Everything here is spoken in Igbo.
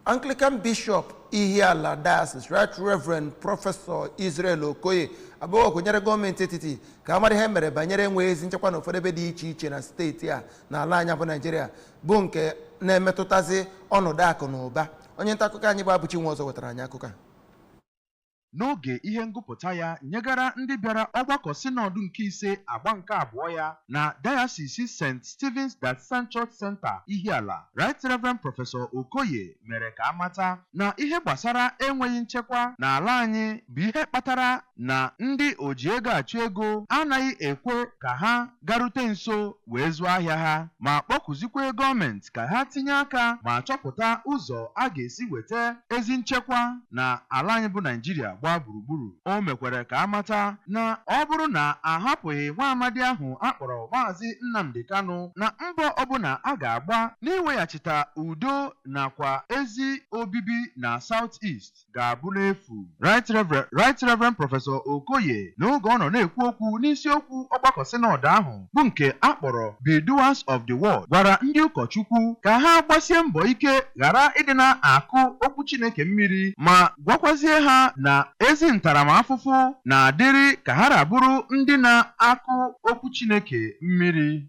Anglican Bishop Ihiala Diocese, Right Reverend Professor Israel Okoye, abụghị kwenyere gọọmenti etiti ka a mara ihe mere banyere enweghị ezi nchekwa na ụfọdụ ebe dị iche iche na steeti a na ala anyị bụ Naijiria, bụ nke na-emetụtazi ọnọdụ akụ na ụba. Onye nta akụkọ anyị bụ Abụchi Nweọzọ wetara anyị akụkọ a. N'oge ihe ngụpụta ya nyegara ndị bịara ọgbakọ sinọdụ nke ise agba nke abụọ ya na Dayọsis St. Stephen's Diocesan Church Center, Ihiala, Right Reverend Professor Okoye mere ka amata na ihe gbasara enweghị nchekwa n'ala anyị bụ ihe kpatara na ndị oji ego achụ ego anaghị ekwe ka ha garute nso wee zụọ ahịa ha, ma kpọkụzikwe gọọmenti ka ha tinye aka ma chọpụta ụzọ a ga-esi weta ezi nchekwa na ala anyị bụ Naijiria gbaa gburugburu. O mekwere ka amata na ọ bụrụ na ahapụghị nwa amadi ahụ akpọrọ Maazị Nnamdi Kanu, na mbọ ọbụla a ga-agba n'iweghachita udo nakwa ezi obibi na South East ga-abụ n'efu. Right Reverend Professor Okoye, n'oge ọ nọ na-ekwu okwu n'isiokwu ọgbakọ sinọd ahụ, bụ nke a kpọrọ "Be Doers of the Word", gwara ndị ụkọchukwu ka ha gbasie mbọ ike ghara ịdị na-akụ okwu Chineke mmiri, ma gwakwazie ha na ezi ntaramahụhụ na-adịrị ka ha rabụrụ ndị na-akụ okwu Chineke mmiri.